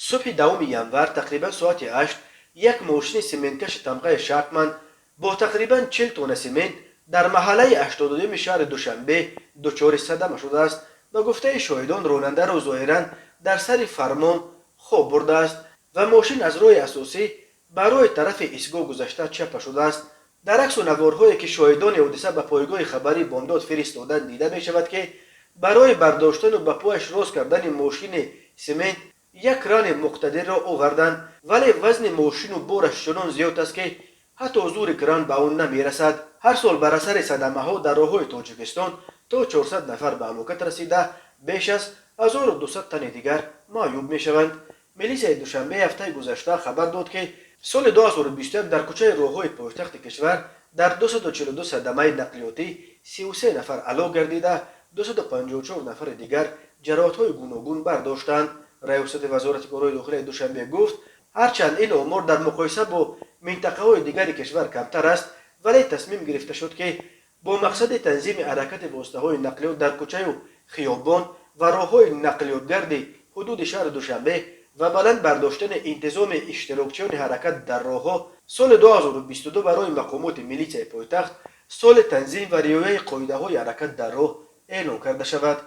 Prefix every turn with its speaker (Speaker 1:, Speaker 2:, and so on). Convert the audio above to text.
Speaker 1: Субҳи 10 январ, тақрибан соати 8, як мошини сементкаши тамғаи «Шахман» бо тақрибан 40 тонна семент дар маҳаллаи 82-юми шаҳри Душанбе дучори садама шудааст. Ба гуфтаи шоҳидон, ронандаро зоҳиран дар сари фармон хоб бурдааст ва мошин аз роҳи асосӣ ба роҳи тарафи истгоҳ гузашта чапа шудааст. Дар аксу наворҳое, ки шоҳидони ҳодиса ба пойгоҳи хабарии «Бомдод» фиристоданд, дида мешавад, ки барои бардоштану ба пояш рост кардани мошини семент як крани муқтадирро оварданд, вале вазни мошину бораш чунон зиёд аст, ки ҳатто зури кран ба он намерасад. Ҳар сол бар асари садамаҳо дар роҳҳои Тоҷикистон то 400 нафар ба ҳалокат расида, беш аз 1200 тани дигар маъюб мешаванд. Милисияи Душанбе ҳафтаи гузашта хабар дод, ки соли 2021 дар кӯчаи роҳҳои пойтахти кишвар дар 242 садамаи нақлиётӣ 33 нафар ҳалок гардида, 254 нафари дигар ҷароҳатҳои гуногун бардоштанд. Раёсати Вазорати корҳои дохилаи Душанбе гуфт, ҳарчанд ин омор дар муқоиса бо минтақаҳои дигари кишвар камтар аст, вале тасмим гирифта шуд, ки бо мақсади танзими ҳаракати воситаҳои нақлиёт дар кӯчаю хиёбон ва роҳҳои нақлиётгарди ҳудуди шаҳри Душанбе ва баланд бардоштани интизоми иштирокчиёни ҳаракат дар роҳҳо, соли 2022 барои мақомоти милитсияи пойтахт соли танзим ва риояи қоидаҳои ҳаракат дар роҳ эълон карда шавад.